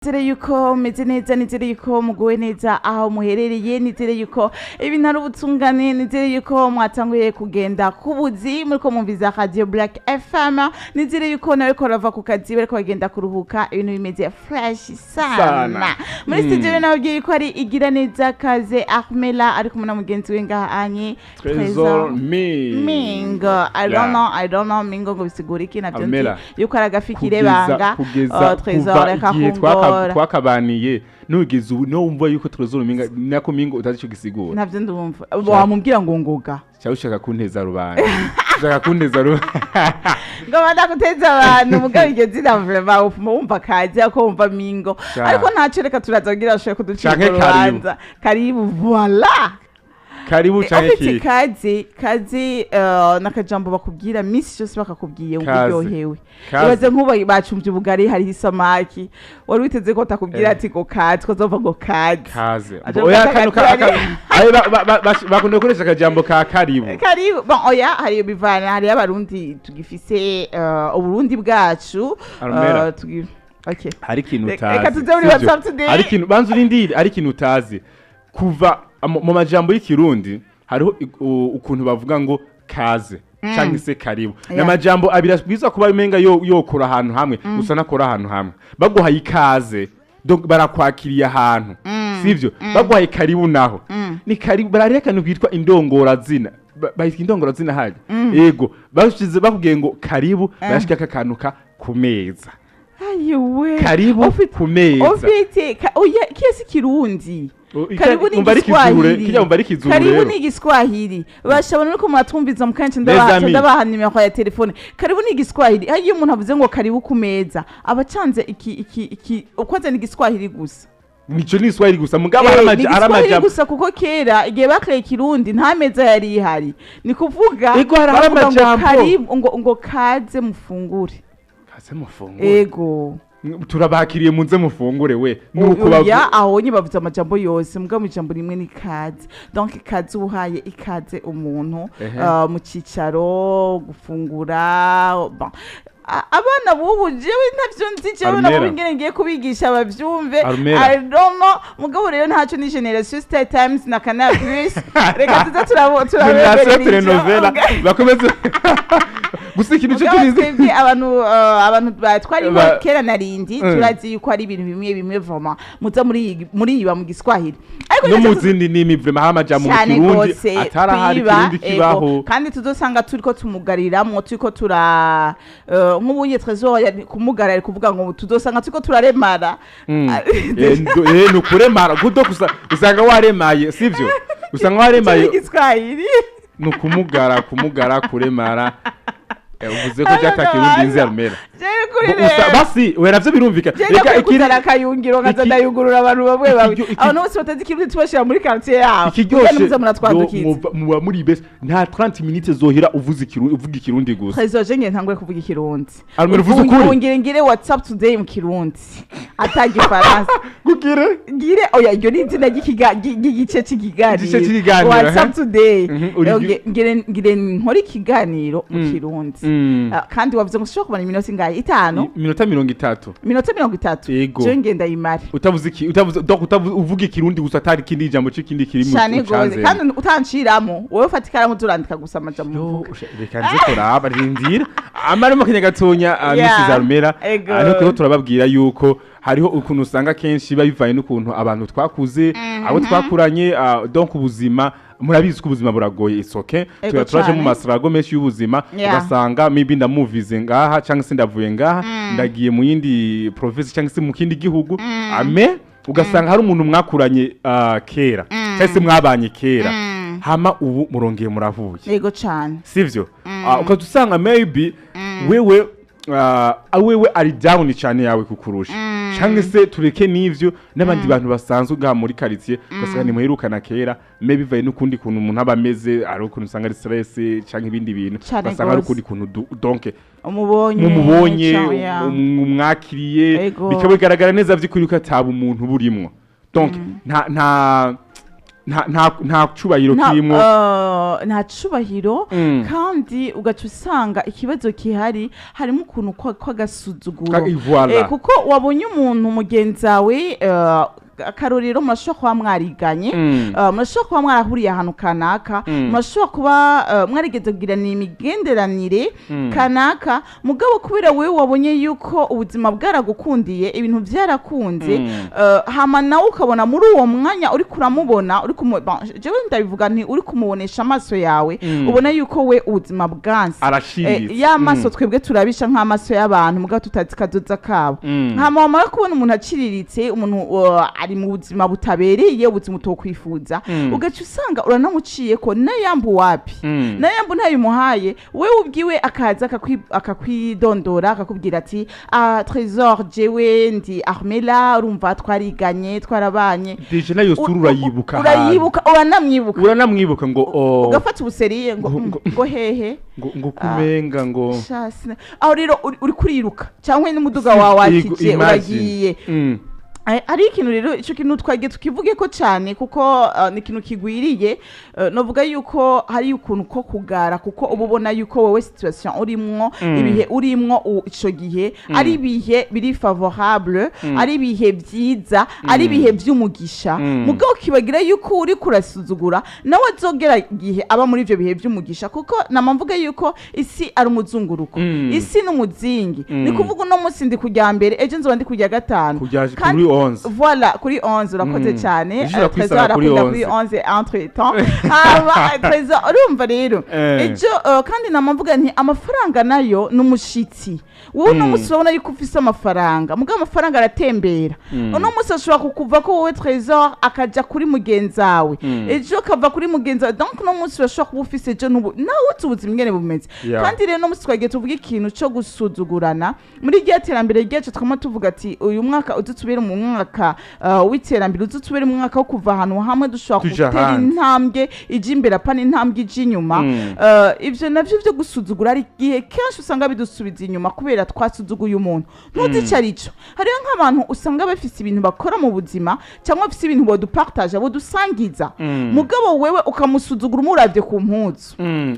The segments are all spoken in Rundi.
Nizere yuko meze neza, nizere yuko muguwe neza aho muherereye, nizere yuko ibintu ari ubutungane, nizere yuko mwatanguye kugenda kubuzi muriko mwumviza Radio Black FM, nizere yuko nawe ko rava ku kazi bariko bagenda kuruhuka, ibintu bimeze fresh sana. Sana. Muri studio rero nababwiye yuko ari igira neza kaze Ahmela ari kumwe na mugenzi we ngaha anye. Trésor Mingo. Mingo, I don't Yeah. know, I don't know Mingo ngo bisigura iki, navyo nzi Armela, yuko ari agafikire kugeza banga. Kugeza Oh, Trésor, kuva reka igihe kungora. Twakabaniye nugeze ubu no wumva yuko Trésor Mingo nako Mingo utazi ico gisigura. Navyo ndumva wamubwira ngo ngoga. Cyangwa ushaka kunteza rubanda, ushaka kunteza rubanda. Ngo badaguteza abantu, mugabo iryo zina vraiment ufuma wumva kazi ako wumva Mingo. Ariko ntaco, reka turaza kugira bashobore kuducira Canke urwo rubanza. Karibu, voilà. Karibu canke Ufite ki kazi kazi n'akajambo bakubwira misi yose, bakakubwiye ngo Kaze. uryohewe. Kaze. Ibaze nk'ubu bacumbye ubugari, hariho isamaki, wari witeze ko batakubwira ati ngo kazi, ko azova ngo kazi. Kaze. Aje Oya, gufata kano ayo bakunda gukoresha akajambo ka karibu. Karibu. Bon, oya, hariyo bivana, hariyo Abarundi tugifise Uburundi bwacu. Armela. Okay. Hari ikintu utazi, Reka tuze muri sivyo? WhatsApp today. Hari ikintu, banza urindire, hari ikintu utazi. Kuva mu majambo y'Ikirundi hariho ukuntu bavuga ngo kaze canke se karibu. N'amajambo abiri abwirizwa kuba umenga yo yokora ahantu hamwe, gusa nakora ahantu hamwe. Baguhaye ikaze, donc barakwakiriye ahantu, sivyo? Baguhaye karibu naho ni karibu. Bararekana kwitwa indongorazina. Bayitwa indongorazina harya, yego. Bashize bakubwiye ngo karibu, barashika akantu ka ku meza. Ayiwe. Karibu ku meza. Ufite oya, kiya si Kirundi. Karibu ni Umva ari Ikizuru, Igiswahili. kijya umva ari Ikizuru Karibu rero. ni Igiswahili. Bashabona nuko muratwumviza mu kenshi. Les Ndabaha amis. ndabaha nimero ya telefone. Karibu ni Igiswahili. Hari iyo umuntu avuze ngo karibu ku meza, aba acanze iki iki iki, ukoze ni Igiswahili gusa. Nico ni Iswahili gusa, mugabo hari Ni hari Igiswahili amajambo gusa, kuko kera igihe bakreye Ikirundi nta meza yari ihari, ni kuvuga Ego, hari bavuga ngo amajambo. karibu, ngo kaze mufungure. Kaze mufungure. Ego. Turabakiriye, munze mufungure we, nuko Oya, aho nyine bavuze amajambo yose, mugabo ijambo rimwe ni kaze. Donc kaze uhaye ikaze umuntu mu cyicaro gufungura. Bon. Abana b'ubu jewe ntavyo nzi, jewe nabo Armera. ingene ngiye kubigisha bavyumve. Armera. I don't know. Mugabo rero ntaco, ni Generation Star Times na Canal Plus, reka tuze Generation turabemerera. Telenovela bakomeze gusa ikintu cyo Mugabo tubizi. twebwe abantu twariho kera narindi, turazi yuko ari ibintu bimwe bimwe vraiment muza muri iba mu Giswahili, ariko No reka mu zindi ndimi vraiment hari amajambo mu cyane Kirundi gose atarahari. twiba, Kirundi ego. kibaho. Kandi tuzosanga turiko tumugariramwo, turiko tura nk'ubunye Trésor yari kumugara, ari kuvuga ngo tuzosanga turiko turaremara. Ni ukuremara gudo gusa, usanga waremaye, sivyo? Usanga waremaye. Igiswahili. Ni ukumugara, kumugara, kuremara. Uvuze ko byata Kirundi nzi, Armera. Jewe kuri rero Basi we navyo birumvikana. Reka kuzana akayungiro nkaza ndayugurura abantu bamwe bamwe, abantu bose batazi Ikirundi tubashira muri quartier yabo. Ikiryoshe Muze muratwadukiza. Muba muri best, nta 30 minutes zohera uvuze Ikirundi, uvuga Ikirundi gusa. Trésor, je ngiye ntangure kuvuga Ikirundi. Armera, uvuze ukuri? Ubu ngire WhatsApp today mu Kirundi ata Gifaransa. Gugire? Ngire, oya, iryo ni izina ry'igice c'ikiganiro. Igice c'ikiganiro, WhatsApp eh? today. Mhm. Ngire nkore ikiganiro mu Kirundi. Ah, kandi wavuze ngo ushobora kubona iminota ingahe? Itanu? Iminota 30. Iminota 30. Yego. Je ngenda yimare. Utavuze iki, utavuze, donc utavuze, uvuga Ikirundi gusa, atari ikindi jambo c'ikindi kiri mu Cyane gose. ucanzemo. Kandi utanciramo, wowe ufata ikaramu turandika gusa amajambo Yo, mvuga. Reka nze kuraba, rindira amara mu kanya gatonya. Mrs Armera, Ego. ariko turababwira yuko hariho ukuntu usanga kenshi biba bivanye n'ukuntu abantu twakuze, abo twakuranye, donc ubuzima murabizi ko ubuzima buragoye, it's okay. Ego. Tuba turaje mu Cane. masirago menshi y'ubuzima, ugasanga maybe ndamuvize ngaha cyangwa se ndavuye ngaha ndagiye mu yindi province cyangwa se mu kindi gihugu, ame ugasanga hari umuntu mwakuranye kera cyangwa se mwabanye kera, hama ubu murongeye murahuye. Yego cane. Sivyo? Ukaza usanga maybe wewe wewe ari down cyane yawe kukurusha, cyangwa se tureke n'ivyo, n'abandi bantu basanzwe ngaha muri quartier, ugasanga ntimuherukana kera, maybe bivaye n'ukundi kuntu umuntu aba ameze, ari ukuntu usanga ari stress cyangwa ibindi bintu, Cane ugasanga ari gose. ukundi kuntu donc umubonye mumubonye, umwakiriye, Ego. bikaba bigaragara neza vy'ukuri ko ataba umuntu burimwo, donc nta Nta cubahiro Nta kirimo. Nta cubahiro. Kandi ugaca usanga ikibazo gihari, harimo ukuntu kw'agasuzuguro. Voilà. Kuko wabonye umuntu mugenzi wawe, akarorero, murashobora kuba mwariganye, murashobora kuba mwarahuriye ahantu kanaka, murashobora kuba mwarigeze kugirana imigenderanire kanaka, mugabo kubera wewe wabonye yuko ubuzima bwaragukundiye, ibintu byarakunze, hama nawe ukabona muri uwo mwanya uri kuramubona, uri kumu, bon, jewe ndabivuga nti uri kumubonesha amaso yawe, ubona yuko we ubuzima bwanse. Arashiritse. Ya maso twebwe turabisha nk'amaso y'abantu, mugabo tutazi kazoza kabo. Hama wamara kubona umuntu aciriritse, umuntu ari mu buzima butabereye, ubuzima utokwifuza, ugaca usanga uranamuciye ko nayambu wapi, nayambu ntayimuhaye. Wewe ubwiwe akaza akakwidondora, akakubwira ati: "Ah, Trésor, jewe ndi Armela, urumva twariganye, twarabanye." Déjà nayo sura urayibuka ahantu. Urayibuka, uranamwibuka. Uranamwibuka ngo oh, ugafata ubuseriye ngo ngo hehe? Ngo kumenga ngo Sha, aho rero uri kuriruka cyangwa n'umuduga wawe wakije. Imagine. Uragiye. Ari ikintu rero, ico kintu twagiye tukivuge ko cyane, kuko ni ikintu kigwiriye. Novuga yuko hari ukuntu ko kugara, kuko uba ubona yuko wowe situation urimwo, ibihe urimwo ico gihe ari ibihe biri favorable, ari ibihe byiza, ari ibihe by'umugisha, mugabo kibagira yuko uri kurasuzugura nawe azogera igihe aba muri ivyo bihe by'umugisha, kuko nama mvuga yuko isi ari umuzunguruko, isi ni umuzingi. Ni kuvuga uno munsi ndi kujya mbere, ejo nzoba ndi kujya gatanu. Kujya kuri 11. Voilà, kuri 11, urakoze cyane. Ejo ushobora Trésor kwisanga kuri arakunda kuri 11. 11 entre temps. Hama Trésor, urumva rero, ejo kandi nama mvuga nti amafaranga nayo ni umushitsi. Wowe uno munsi urabona yuko ufise amafaranga, mugabo amafaranga aratembera. Uno munsi ashobora kukuva ko wowe Trésor akaja kuri mugenzi wawe, ejo akava kuri mugenzi wawe. Donc uno munsi urashobora kuba ufise, ejo ntubu, nawe uzi ubuzima ingene bumeze. Kandi rero uno munsi twagiye tuvuga ikintu cyo gusuzugurana muri rya terambere ryacu. Twama tuvuga ati uyu mwaka uzutubere mu mwaka w'iterambere, uzutubere mu mwaka wo kuva ahantu hamwe dushobora Tuja gutera ahandi. intambwe ija imbere, apana intambwe ija inyuma. Ivyo navyo vyo gusuzugura, ari igihe kenshi usanga bidusubiza inyuma kubera twasuzuguye umuntu ntuzi ico arico. Hariho nk'abantu usanga bafise ibintu bakora mu buzima, cyangwa bafise ibintu bodupartage, bodusangiza, mugabo wewe ukamusuzugura umuravye ku mpuzu.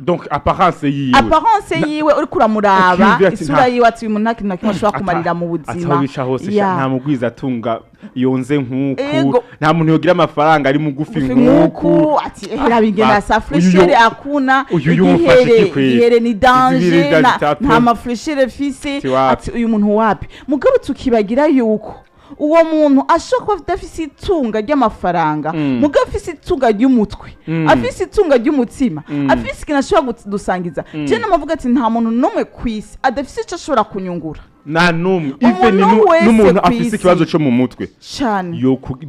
Donc apparence yiwe. Apparence yiwe, uriko uramuraba, Ukiyumvira ati isura yiwe, ati uyu muntu nta kintu na kimwe ashobora kumarira mu buzima. Ataho bica hose sha, nta mugwiza atunga yonze nk'uku, nta muntu yogira amafaranga ari mugufi Mugufi nk'uku. Nk'uku ati hera bigenda sa fraîcheur akuna. Uyu yumufashe igihere iki kweri? Igihere ni danger. Izibiri bitatu. Nta ma fraîcheur fise. Ati wapi. Ati uyu muntu wapi. Mugabo tukibagira yuko uwo muntu ashobora kuba adafise itunga ry'amafaranga, mugabo afise itunga ry'umutwe, afise itunga ry'umutima, afise ikintu ashobora kudusangiza. Je namavuga ati nta muntu n'umwe ku isi adafise ico ashobora kunyungura. Nta n'umwe. Umuntu Even wese n'umuntu ku afise isi. ikibazo cyo mu mutwe Cane.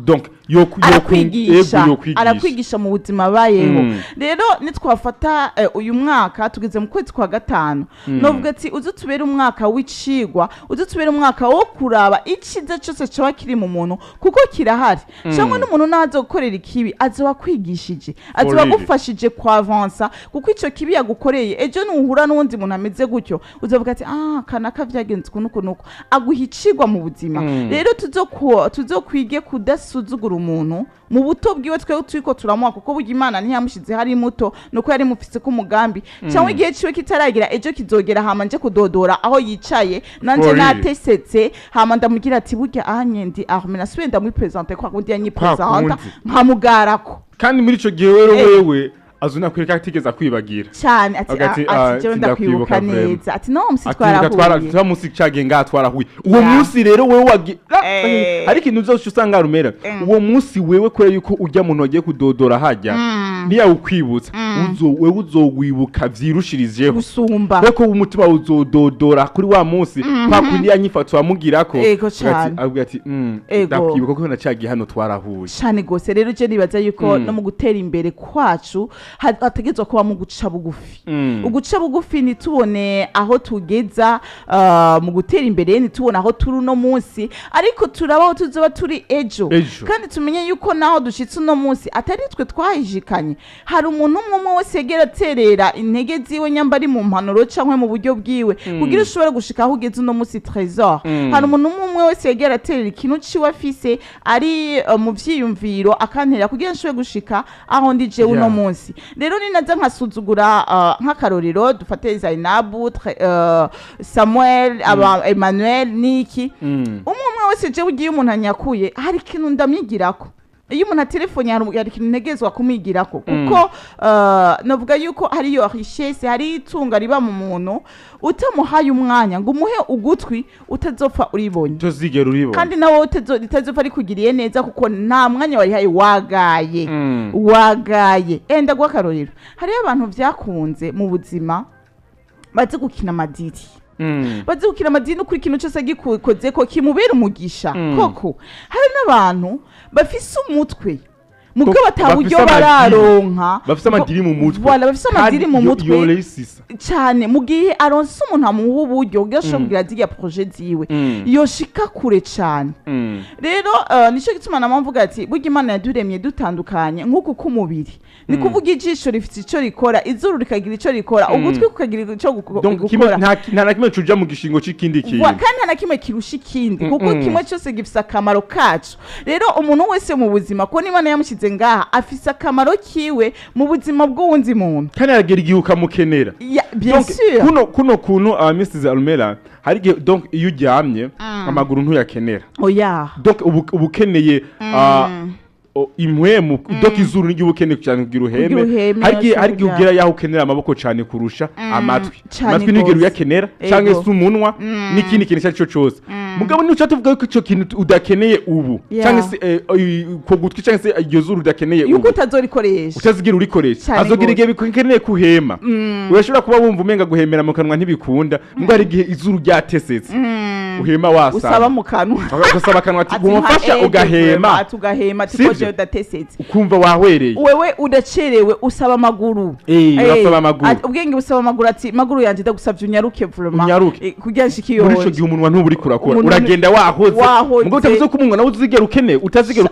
donc yo Arakwigisha. Yego, yokwigisha. Arakwigisha mu buzima abayeho. Rero nitwafata uyu mwaka tugeze mu kwezi kwa gatanu, novuga ati uze tubere umwaka w'icigwa, uze tubere umwaka wo kuraba iciza cyose coba kiri mu muntu, kuko kirahari. Cyangwa n'umuntu naza gukorera ikibi, azoba akwigishije, azoba Really? agufashije kwavansa, kuko ico kibi yagukoreye, ejo nuhura n'uwundi muntu ameze gutyo, uzovuga ati: "Ah, kanaka vyagenze uku nuku nuku." Aguha icigwa mu buzima. Rero tuzokwige kudasuzugura umuntu mu buto bwiwe twe turiko turamuha, kuko burya Imana ntiyamushize hari muto, nuko yari mufise ko umugambi, cyangwa igihe ciwe kitaragira, ejo kizogera. Hama nje kudodora aho yicaye nanje For real. natesetse, hama ndamubwira ati burya anye ndi Arme, nasubiye ndamwipresente kwa kundi yanyipresenta, Kwa kundi. nkamugarako. Kandi muri ico gihe rero wewe azunakwereka atigeze akwibagira. Cyane, ati Avuga ati, "Ah, "Ah, ati jewe ndakwibuka ndakwibuka vraiment." neza, ati no musi Ati twara twarahuye. twa munsi cagiye ngaha twarahuye uwo munsi rero wewe wagi hari ikintu uzose usanga rumera uwo munsi wewe, kubera yuko urya muntu wagiye kudodora hajya ntiyawukwibutsa, uzo wewe uzowibuka vyirushirijeho gusumba. Kuko umutima uzododora kuri wa munsi kwa kundi yanyifato wamugirako. Ego cane. Avuga ati Ego. ndakwibuka ko nacagiye hano twarahuye. Cyane gose. Rero je nibaza yuko no mu gutera imbere kwacu hategerezwa kuba mu guca bugufi. Uguca bugufi, ntitubone aho tugeza mu gutera imbere, ntitubone aho turi uno munsi, ariko turaba aho tuzoba turi ejo. Ejo. Kandi tumenye yuko naho dushitse uno munsi atari twe twahishikanye. dutandukanye. Hari umuntu umwe umwe wese yegera aterera intege ziwe, nyamba ari mu mpanuro canke mu buryo bwiwe, kugira ushobore gushika aho ugeze uno munsi, Trésor. Hari umuntu umwe umwe wese yegera aterera ikintu ciwe afise, ari mu vyiyumviro, akantera kugira nshobore gushika aho ndi jewe uno munsi. Rero ninaza nkasuzugura, nk'akarorero dufate Zainabu, Samuel, aba Emmanuel niki, umwe umwe wese, jewe ugiye umuntu anyakuye hari ikintu ndamwigirako. Iyo umuntu atelefone, hari ikintu ntegezwa kumwigirako, kuko navuga yuko hariyo richesse, hari itunga riba mu muntu utamuhaye umwanya ngo umuhe ugutwi, utazopfa uribonye. Tuzigera uribona. Kandi nawe ritazopfa rikugiriye neza, kuko nta mwanya warihaye, wagaye. Wagaye. Enda guha akarorero, hariyo abantu vyakunze mu buzima bazi gukina amadiri. Bazi gukina amadiri n'ukuri, ikintu cyose agikoze ko kimubera umugisha. Koko hari n'abantu bafise umutwe mubwo bataburyo bafise amadiri. bararonka. Bafise amadiri mu mutwe. Voilà, bafise amadiri mu Kandi mutwe. yoresisa. Cyane mu gihe aronse umuntu amuha uburyo kugira ashobore kugira ziriya projet ziwe, yoshika kure cyane. Rero nicyo gituma nama mvuga ati burya Imana yaduremye dutandukanye nk'uku k'umubiri. Ni kuvuga ijisho rifite icyo rikora, izuru rikagira icyo rikora, ugutwi kukagira icyo Donc kimwe gukora. Nta na kimwe cuja mu gishingo c'ikindi kintu. Kandi nta na kimwe kirusha ikindi, kuko kimwe cyose gifise akamaro kaco. Rero umuntu wese mu buzima, ko n'Imana yamushyize ngaha, afise akamaro kiwe mu buzima bw'uwundi muntu. Kandi aragera igihe ukamukenera. Ya, bien Donc, sûr. kuno kuntu Mrs Almela, hari igihe, donc iyo uryamye amaguru ntuyakenera. Oya. Donc ubu ukeneye impwemu, donc izuru niryo uba ukeneye cyane kugira uheme. Kugira uheme, Hari igihe ushobora. ugera yaho ukenera amaboko cyane kurusha amatwi. Cane Amatwi ntigera gose. uyakenera, canke se umunwa n'ikindi kintu icyo ari cyo cyose. Mugabo niba tuvuga ko icyo kintu udakeneye ubu, canke se ko gutwi canke se iryo zuru udakeneye yuko ubu, utazorikoresha. Utazigira urikoresha. Cane Azogira gose. igihe bikeneye kuhema. Urashobora kuba wumva umenga guhemera mu kanwa ntibikunda, mbwo hari igihe izuru ryatesetse uhema wasanga usaba mu kanwa. Ugasaba akanwa ati Ati umufasha nka ugahema. Ati ugahema, ati Sivyo? ko jewe udatesetse. Ukumva wahwereye. Wewe udacerewe usaba amaguru. Urasaba amaguru. Ati, ubwenge busaba amaguru, ati maguru yanjye ndagusavye unyaruke vraiment. Unyaruke. Kugira nshike iyo Muri ico hoje. gihe umunwa ntuba uriko urakora. Umunwa Uragenda wahoze. wahoze. Mugabo utavuze ko umunwa nawe uzigera ukeneye, utazigera.